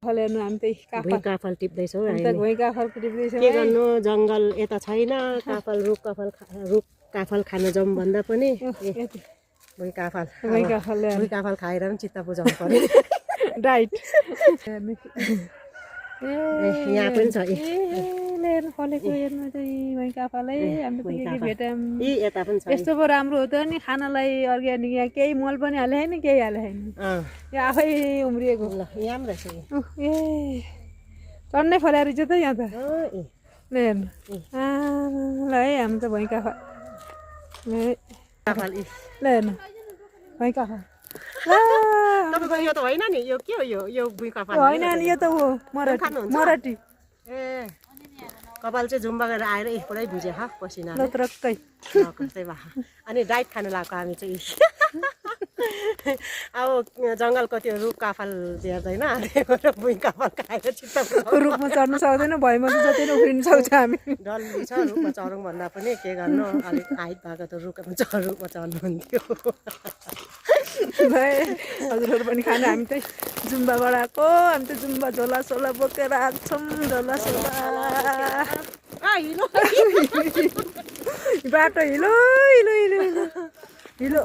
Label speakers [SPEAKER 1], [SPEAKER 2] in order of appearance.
[SPEAKER 1] काफल हेर्नु हामी त्यही काफल
[SPEAKER 2] काफल टिप्दैछौँ
[SPEAKER 1] हामी त घुइँ काफल टिप्दैछौँ
[SPEAKER 2] के गर्नु जङ्गल यता छैन काफल रुख काफल खान जाउँ भन्दा पनि भुइँ काफल खाएर पनि चित्त बुझाउनु पर्यो
[SPEAKER 1] डाइट
[SPEAKER 2] यहाँ पनि छ
[SPEAKER 1] हेर्नु फलेको हेर्नु चाहिँ घुइँ काफलै हामी त के भेट्यौँ
[SPEAKER 2] यता पनि छ
[SPEAKER 1] यस्तो पो राम्रो हो त नि खानालाई अर्ग्यानिक यहाँ केही मल पनि हाले छैन केही हाले छैन यहाँ आफै उम्रिएको
[SPEAKER 2] ल यहाँ पनि रहेछ
[SPEAKER 1] ए टन्नै फल्या रहेछ त यहाँ त ल हेर्नु ल है हामी त भुइँ काफल ल हेर्नु भुइँ काफल
[SPEAKER 2] तपाईँको यो त होइन नि यो के हो यो भुइँ काफल
[SPEAKER 1] होइन नि यो त हो मराठी
[SPEAKER 2] ए कपाल चाहिँ जुम्बा गरेर आएर एकपल्टै भिजे पसिना
[SPEAKER 1] लत्रक्कै
[SPEAKER 2] अनि डाइट खानु लगाएको हामी चाहिँ अब जङ्गलको त्यो रुख काफल हेर्दैन भुइँ काफल खाएर चित्त
[SPEAKER 1] रुखमा चढ्नु सक्दैन भएमा चाहिँ जति नै उफ्रिनु सक्छ हामी
[SPEAKER 2] डल्ली छ रुखमा चढौँ भन्दा पनि के गर्नु अलिक हाइट भएको त रुखमा चढ्नुहुन्थ्यो
[SPEAKER 1] हजुरहरू पनि खानु हामी चाहिँ जुम्बाबाट आएको हामी त जुम्बा झोला सोला बोकेर आएको छौँ झोला सोला बाटो हिलो हिलो हिलो हिलो